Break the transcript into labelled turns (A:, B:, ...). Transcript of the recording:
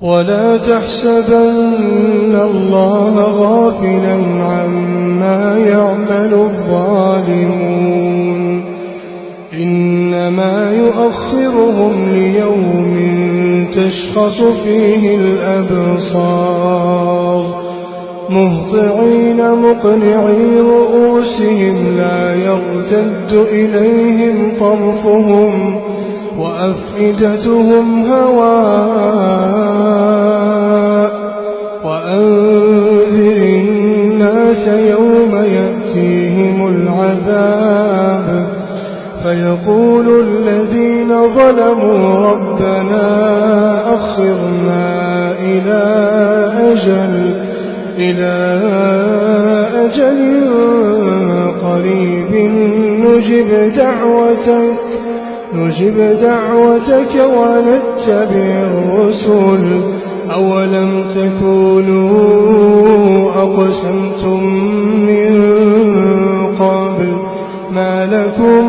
A: ولا تحسبن الله غافلا عما يعمل الظالمون إنما يؤخرهم ليوم تشخص فيه الأبصار مهطعين مقنعي رؤوسهم لا يرتد إليهم طرفهم وأفئدتهم هواء وأنذر الناس يوم يأتيهم العذاب فيقول الذين ظلموا ربنا أخرنا إلى أجل قريب نجب دعوتك ونتبع الرسل أولم تكونوا أقسمتم من قبل ما لكم